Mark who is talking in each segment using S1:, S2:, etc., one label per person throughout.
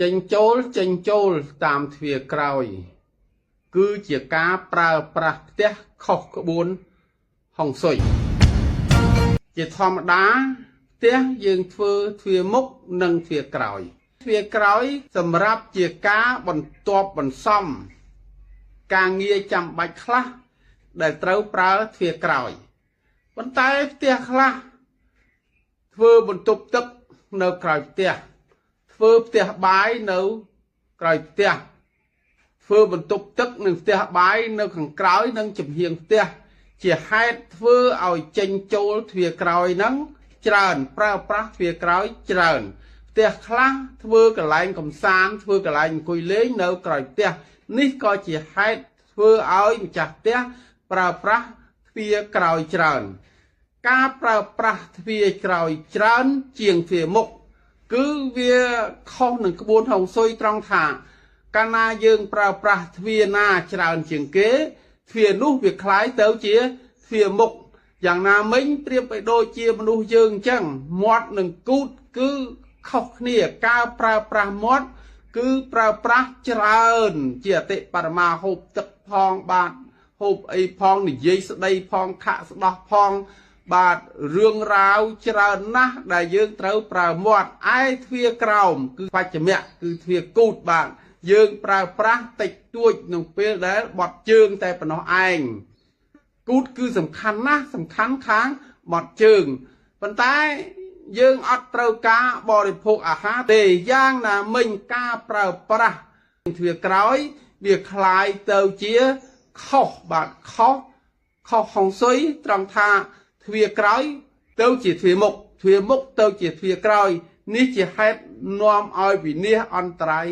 S1: ចេញចូលចេញចូលតាមទ្វារក្រោយ គឺជាការប្រើប្រាស់ផ្ទះខុសក្បួនហុងស៊ុយជាធម្មតាផ្ទះយើងធ្វើទ្វារមុខនិងទ្វារក្រោយទ្វារក្រោយសម្រាប់ជាការបន្ទាប់បន្សំការងារចាំបាច់ខ្លះដែលត្រូវប្រើទ្វារក្រោយប៉ុន្តែផ្ទះខ្លះធ្វើបន្ទប់ទឹកនៅក្រោយផ្ទះធ្វើផ្ទះបាយនៅក្រោយផ្ទះធ្វើបន្ទប់ទឹកនិងផ្ទះបាយនៅខាងក្រោយនិងចំហៀងផ្ទះជាហេតុធ្វើឲ្យចេញចូលទ្វារក្រោយហ្នឹងច្រើនប្រើប្រាស់ទ្វារក្រោយច្រើនផ្ទះខ្លះធ្វើកន្លែងកំសាន្តធ្វើកន្លែងអង្គុយលេងនៅក្រោយផ្ទះនេះក៏ជាហេតុធ្វើឲ្យម្ចាស់ផ្ទះប្រើប្រាស់ទ្វារក្រោយច្រើនការប្រើប្រាស់ទ្វារក្រោយច្រើនជាងទ្វារមុខគឺវាខុសនឹងក្បួនហុងស៊ុយត្រង់ថាកាលណាយើងប្រើប្រាស់ទ្វារណាច្រើនជាងគេទ្វារនោះវាคล้ายទៅជាទ្វារមុខយ៉ាងណាមិញប្រៀបឲ្យដូចជាមនុស្សយើងអញ្ចឹងមាត់និងគូតគឺខុសគ្នាការប្រើប្រាស់មាត់គឺប្រើប្រាស់ច្រើនជាអតិបរមាហូបទឹកផងបាទហូបអីផងនិយាយស្ដីផងខាក់ស្ដោះផងបាទរឿងរ៉ាវច្រើនណាស់ដែលយើងត្រូវប្រើមាត់ឯទ្វារក្រោមគឺបច្ចមៈគឺទ្វារគូតបាទយើងប្រើប្រាស់តិចតួចក្នុងពេលដែលបត់ជើងតែប៉ុណ្ណោះឯងគូតគឺសំខាន់ណាស់សំខាន់ខាងបត់ជើងប៉ុន្តែយើងអត់ត្រូវការបរិភោគអាហារទេយ៉ាងណាមិញការប្រើប្រាស់ទ្វារក្រោយវាคล้ายទៅជាខុសបាទខុសខុសហុងស៊ុយត្រង់ថាទ្វារក្រោយទៅជាទ្វារមុខទ្វារមុខទៅជាទ្វារក្រោយនេះជាហេតុនាំឲ្យវិនាសអន្តរាយ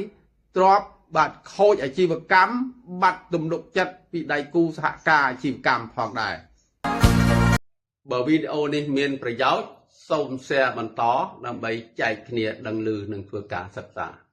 S1: ទ្របបាទខូចអាជីវកម្មបាត់ទំនុកចិត្តពីដៃគូសហការអាជីវកម្មផងដែរបើវីដេអូនេះមានប្រយោជន៍សូម share បន្តដើម្បីចែកគ្នាដឹងឮនិងធ្វើការសិក្សា។